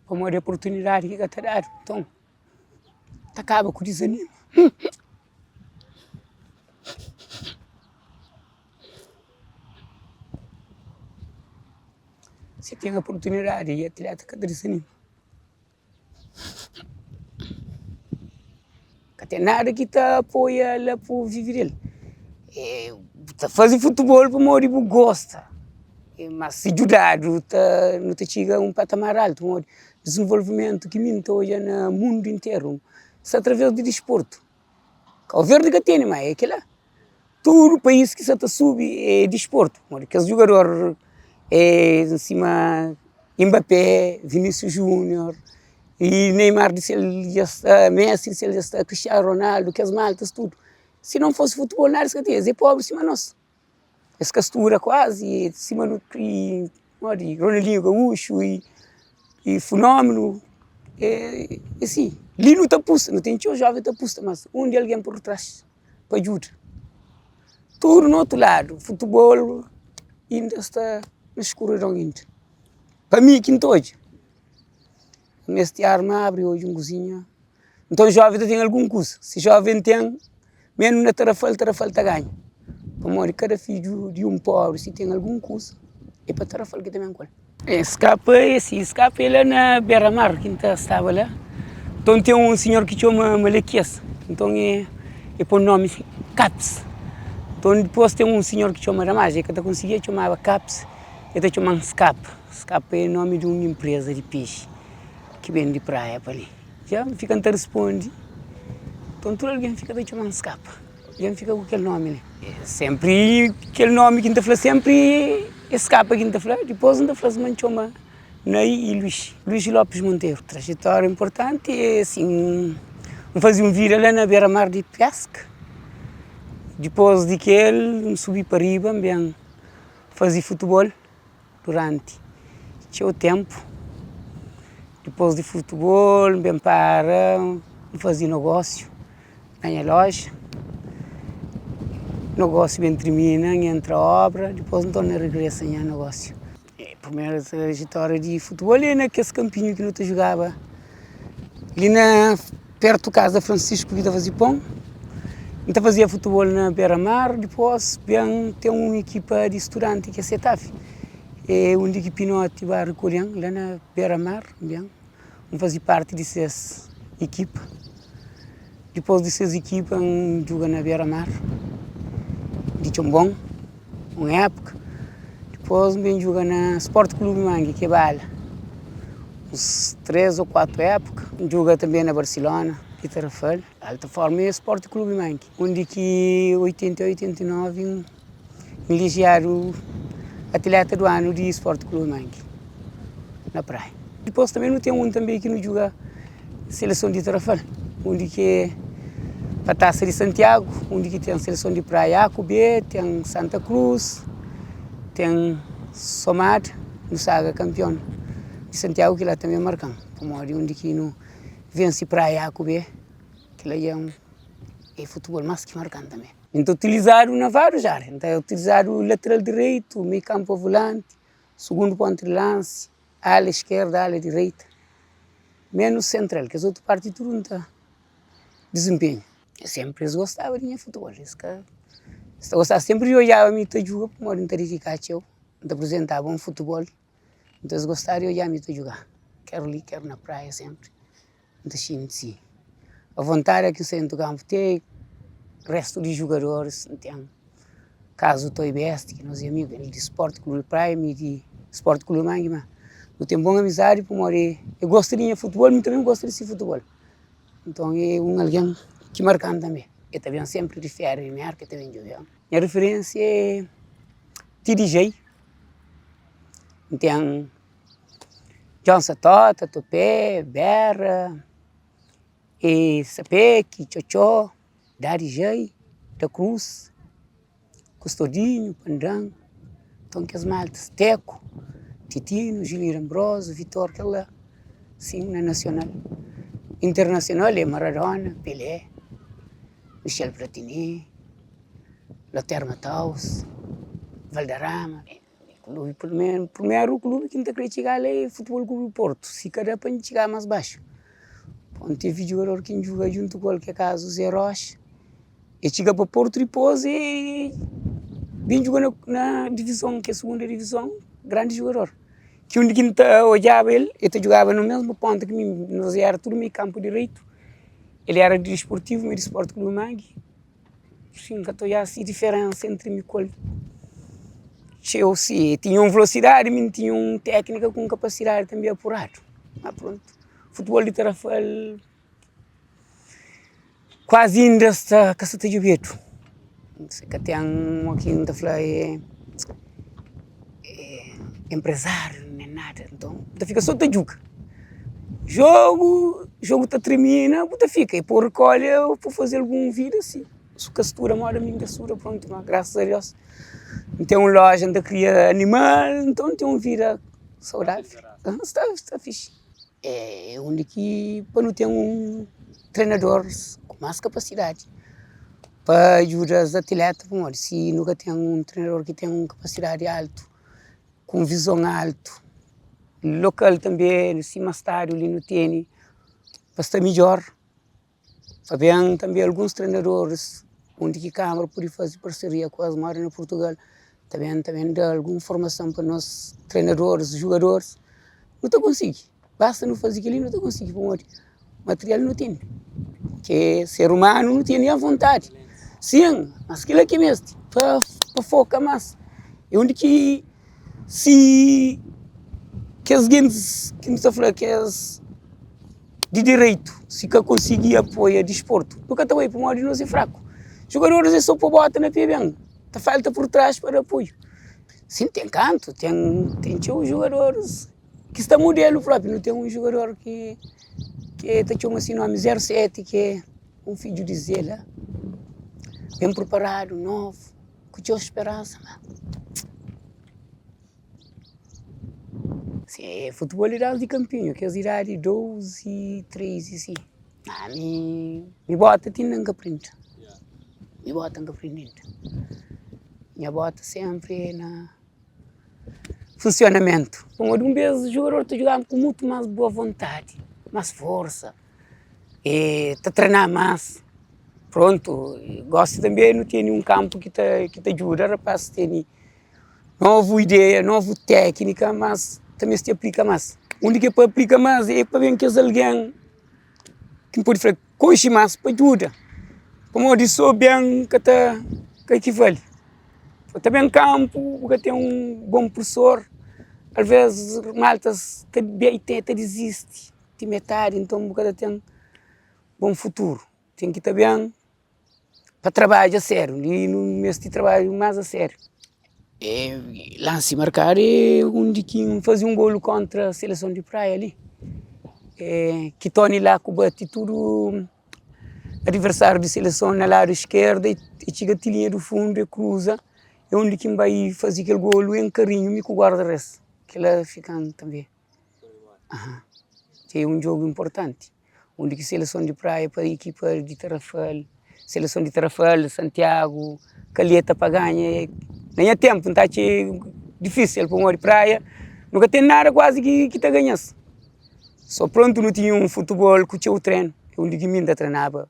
Pamodi oportunidadi ki ka ta dadu, nton ta kaba ku dizanima. Si ten oportunidadi atleta ka ta dizanima. Ka ten nada ki ta apoia la pa vive del. Bu ta faze futebol pamodi bu gosta, ma si djudadu ta nu ta txiga un patamar altu pamodi dizenvolvimentu ki mi N ta odja na mundu interu sta atraves di disportu. Kau Verdi ka tene ma é kila. Tudu país ki sa ta subi é disportu, pamodi kes jugador é sima Mbappé, Vinicius Junior y Neymar di sel dja sta, Messi di sel dja sta, Cristiano Ronaldo, kes maltas tudu. Si non fosi futebol nada es ka tinha, es é pobri sima nos. Es ka studa kuazi sima nu modi Ronaldinho Gaúcho y fenómeno é si. Li nu ta pusta, nu ten txeu jóven ta pusta, mas undi algen por trás pa djuda? Tudu na otu ladu, futebol inda sta na skuridon inda. Pa mi ki N ta odja, N meste arma abri odju un kuzinha, nton jóven ta ten algun kuza, si jóven ten Menu na Tarafal, Tarafal ta ganha pamodi kada fidju di un pobri si ten algun kuza é pa Tarafal ki ta ben ku el. Es skapa é si, skapa é la na bera mar ki N ta staba la, nton ten un sinhor ki txoma Malekias, nton e pô nomi Kaps, nton dipôs ten un sinhor ki txoma Damaji, e ka ta konsigia txomaba Kaps, e ta txoma-m Skapa, Skapa é nomi di un inpreza di pexi ki ben di praia pa li. Dja N fika N ta risponde, nton tudu algen fika ta txoma-m Skapa. Dja N fika ku kel nómi li. Sénpri kel nómi ki N ta fla sénpri é Skapa ki N ta fla, dipôs N ta fla-s ma N txoma Ney i Luís, Luís Lopes Monteiro. Trajetória inportanti é sin, N faze un vida la na bera-mar di peska, dipôs di kel N subi pa riba N ben faze futebol. Duranti txeu ténpu, dipôs di futebol, N ben para, N faze nogósiu na nha lója. Nogósiu ben tirmina, N entra óbra, dipôs N torna regresa nha nogósiu. Primeru trajetória di futebol é na kes kanpinhu ki nu ta jugaba li na pertu kaza Francisco ki ta faze pon. N ta fazia futebol na bera mar, dipôs ben ten un ekipa di studanti ki é Setaf, é undi ki Pinoti ba rekolhen la na bera mar, N ben N faze parti di ses ekipa. Dipôs di ses ekipa N djuga na bera mar di Txonbon un épuka, dipôs N ben djuga na Sport Clube Mangi ki é bala uns 3 ô 4 épuka, N djuga tanbe na Barsilona di Tarrafal. Alta forma é Sport Clube Manki, undi ki 88, 89 N ilijiadu atleta do anu di Sport Clube Manki, na Praia. Dipôs tanbe nu ten un tanbe ki nu djuga seleson di Tarrafal, undi ki é pa Tasa di Santiagu, undi ki ten seleson di Praia A ku B, ten Santa Cruz, ten Somada, nu saga kanpion di Santiagu, kila tanbe marka-m, pamodi undi ki nu Vense Praia A ku B, kel-la dja é futebol más ki marka-m tanbe. N ta utilizadu na várius ária, N ta utilizadu lateral direitu, meiu kanpu a volanti, sugundu ponta di lansi, ala iskerda, ala direita, menus sentral, kes otu parti tudu N ta dizinpenha. Senpri es gostaba di nha futebol, es ka, es ta gostaba senpri di odjaba mi ta djuga pamodi N ta didikaba txeu, N ta aprizentaba un futebol. Nta es gostaba di odja mi ta djuga, ker li ker na praia senpri N ta xinti avontadi ki N sta dentu kanpu te restu di jugadoris N ten kazu Toi Besti ki nos é amigu el di Sport Clube Praia mi di Sport Clube Mangi ma nu ten bon amizadi pamodi el gosta di nha futebol mi tanbe N gosta di si futebol nton é un algen ki marka-m tanbe el ta ben senpri di feria di Merka el ta ben djobe-m nha riferensia é TDJ. N ten Djonsa Tota, Tupé, Bera, e Sapeki, Txotxó, Dadi Jai, Da Krus, Kustodinhu, Pandan, nton kes maltas, Teku, Titinu, Julinhu D'Ambrozu, Vitor, kel la, sin na nasional. Internasional é Maradona, Pelé, Michel Platini, Loter Mataus, Valderrama. Klubi primeru, primeru klubi ki N ta kre txiga la é Futebol Clube Porto, si ka da pa N txiga más baxu. Bon, tevi jugador ki N juga djuntu ku el ki é kazu Zé Rocha, e txiga pa Porto dipôs e ben juga na na divizon ki é sugunda divizon, grandi jugador. Ki undi ki N ta odjaba el, el ta jugaba na mesmu ponta ki mi, nos éra tudu meiu kanpu direitu, el éra di Disportivu, mi di Sport Clube Mangi. Sin, ka ta odja si diferensa entri mi ku el txeu si. El tinha un velosidadi, mi N tinha un téknika ku un kapasidadi tanbe apuradu. Ma prontu, futebol di Tarrafal kuazi inda sta ka sta ta djobedu. Ka ten mo ki N ta fla é enprezáriu nen nada, nton bu ta fika so ta djuga. Jogu, jogu ta trimina bu ta fika e pô rikolha ô pô faze algun vida si, su ka studa moda mi N ka studa prontu ma grasas a Deus N ten un loja N ta kria animal nton N ten un vida saudavel sta sta fixi. É undi ki pa nu ten un trenadoris ku más kapasidadi pa djuda es atleta pamodi si nu ka ten un trenador ki ten un kapasidadi altu ku un vizon altu lokal tanbe sima stadiu li nu tene pa sta midjor pa ben tanbe alguns trenadoris undi ki kamara pode faze parseria ku es mora na Purtugal ta ben ta ben da algun formason pa nos trenadoris jugadoris nu ta konsigi basta nu faze kel-li nu ta konsigi pamodi material nu tene ke ser umanu nu tene avontadi sin mas kila ki meste pa pa foka mas é undi ki si kes gentis ki nu ta fla kes di direitu si ka konsigi apoia disportu nu ka ta bai pamodi nos é fraku jugadoris é so po bota na pé ben ta falta pur tras pa da apoiu sin ten kantu ten ten txeu jugadoris ki sta mudelu propi nu ten un jugador ki ki ta txoma si nomi 07 ki é un fidju di Zé la ben purparadu novu ku txeu speransa ma si futebol é idadi di kanpinhu kes idadi 12 13 si ami mi bota ti inda N ka prindi mi bota N ka prindi inda nha bota senpri é na funsionamentu pamodi un bes jugador ta jugaba ku mutu mas boa vontadi mas forsa e ta trena mas prontu gosi tanbe nu tene un kanpu ki ta ki ta djuda rapas tene novu ideia novu teknika mas ta meste aplika mas undi ki é pa aplika mas é pa ben kes algen ki N pode fla konxe mas pa djuda pamodi so ben ka ta ka ekivali Bu ta ben kanpu bu ka ten un bon pursor alves maltas ta ta dizisti ti metadi nton bu ka ta ten bon futuru ten ki ta ben pa trabadja a sériu li nu meste trabadju más a sériu lansi markadu é undi ki N faze un golu kontra seleson di Praia li ki Tony Laku bati tudu Adiversáriu di seleson na ladu skerda e txiga ti linha di fundu e kruza e undi ki N bai faze kel golu en karinhu mi ku guarda-res kila fika-m tanbe é un jogu inportanti undi ki seleson di Praia pa ekipa di Tarrafal seleson di Tarrafal, Santiagu, Calheta pa ganha na nha tenpu N ta atxa difisil pamodi Praia nu ka ten nada kuazi ki ta ganha-s. So prontu nu tinha un futebol ku txeu trenu, é undi ki mi N ta trenaba.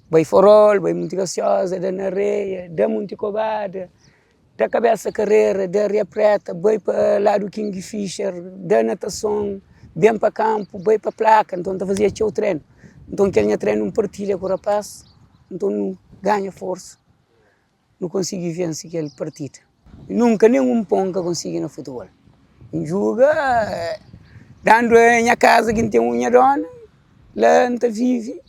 Bai Forol, bai Monte Graciosa, da na areia, da Monte Kobada, da Kabesa Karera, da Areia Preta, bai pa ladu King Fisher, da natason, ben pa kanpu, bai pa plaka. Nton N ta fazia txeu trenu. Nton kel nha trenu N partilha ku rapaz, nton nu ganha forsa. Nu konsigi vense kel partida. Nunka nen un pon N ka konsigi na futebol. N juga dandu nha kaza ki N ten un nha dona, la N ta vive,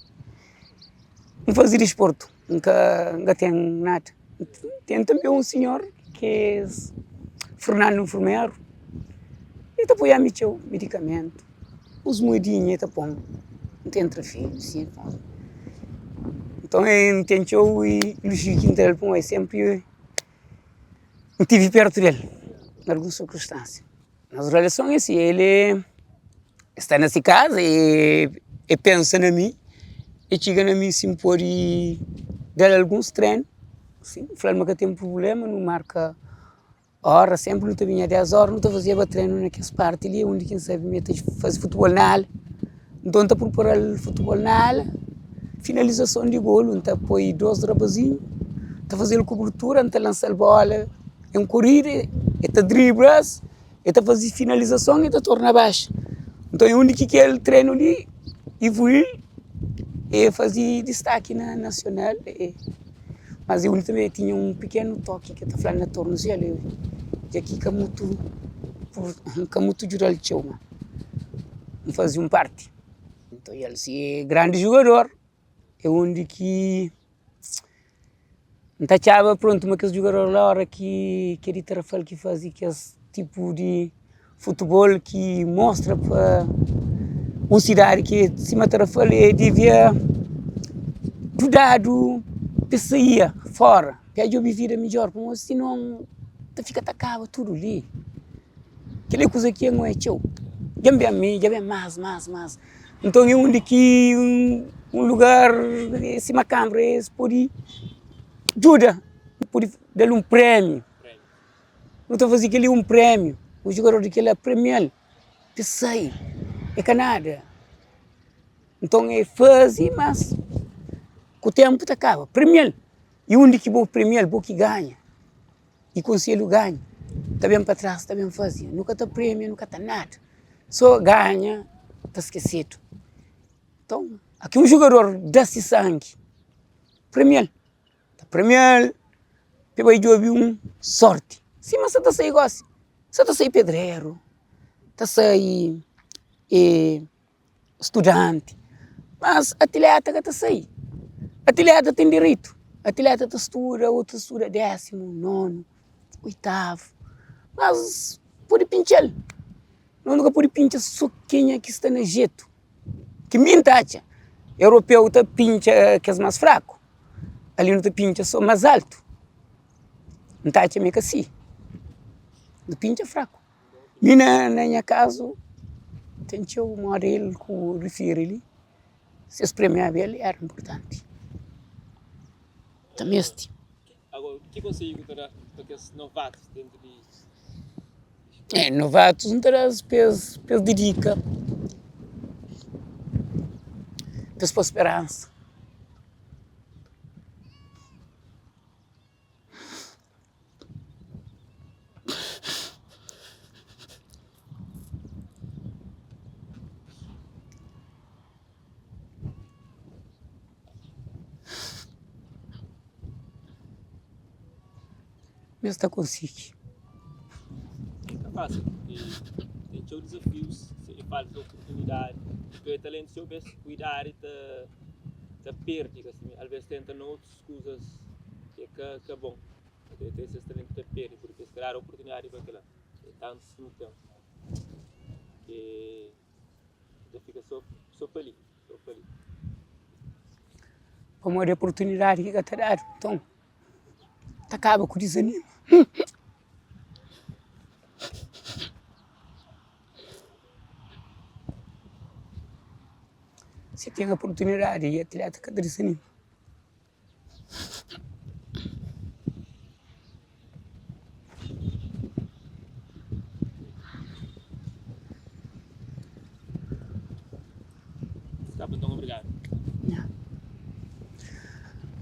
N faze disportu, N ka N ka ten nada. N ten tanbe un sinhor ki é Fernando Nfurmeru, el ta apoia-mi txeu, midikamentu, uns muedinha el ta pô-m. N ten trafinu si nton N ten txeu ilujiu ki N ta da-l pamodi sénpri N tivi pértu di el na alguns sirkunstánsia. Nos relason é si, el é sta na si kaza el pensa na mi, el txiga na mi si N pode da-l alguns trenu, si N fla-l ma ka ten prubléma nu marka. Óra sénpri nu ta binha 10 óra nu ta fazeba trenu na kes parti li undi ki N sabe ma el ta faze futebol na ala. Nton N ta prepara-l futebol na ala, finalizason di golu N ta poi 2 rapazinhu ta faze-l kubertura N ta lansa-l bóla en korida el ta dribla-s el ta faze finalizason el ta torna baxa. Nton é undi ki kel trenu li ivului e faze distaki na nasional e mas é undi tanbe tinha un pikenu toki ke ta fladu na tornozelu dja ki ka mutu ka mutu djuda-l txeu ma N faze un parti. Nton el si é grandi jugador é undi ki N ta atxaba prontu ma kes jugador la ora ki kel di Tarrafal ki faze kes tipu di futebol ki mostra pa un sidadi ki sima Tarrafal e devia djudadu pa es saía fora pa es djobe vida midjor pamodi sinon ta fika ta kaba tudu li. Kel-li é kuza ki N odja txeu. Dja N ben mi, dja ben más, más, más. Nton é undi ki un lugar sima kanbra es pode djuda, pode da-l un prémiu. Nu ta faze kel-li un prémiu, un jugador di kel-la premia-l pa el sai, é ka nada. Nton el faze, mas ku ténpu ta kaba. Premia-l, i undi ki bo premia-l bo ki ganha. I konselhu ganha, ta ben pa tras ta ben faze, nu ka ta premia nu ka ta nada, so ganha ta skesedu. Nton, aki un jugador da si sangi, premia-l, ta premia-l pa el bai djobe un sorti, sima sa ta sai gosi, sa ta sai pedreru, ta sai studanti, mas atleta ka ta sai, atleta ten direitu, atleta ta studa, otu ta studa désimu, nonu, oitavu, mas pode pintxa-l, nos nu ka pode pintxa so kenha ki sta na jetu, ki mi N ta atxa, europeu ta pintxa kes más fraku, ali nu ta pintxa so más altu, N ta atxa ma é ka si, nu pintxa fraku. Mi na nha kazu ten txeu modi el ku rifiri li, si es premiaba el era inpurtanti, ta meste. Novatus N ta da-s pa es didika, pa es poi speransa. Nhos ta konsigi. Ka fásil purki ten txeu dizafius i falta di oportunidadi. Purki talentu txeu bes ku idadi ta ta perdi, alves tenta na otus kuzas ki é ka ka bon. Nta ten ses talentu ta perde purki es ka dadu oportunidadi pa kila. É tantus ki nu ten ki ta fika so so pa li so pa li. Pamodi oportunidadi ki ka ta dadu nton ta kaba ku dizanima. Si ten oportunidadi atleta ka ta dizanima. Kapa nton obrigadu.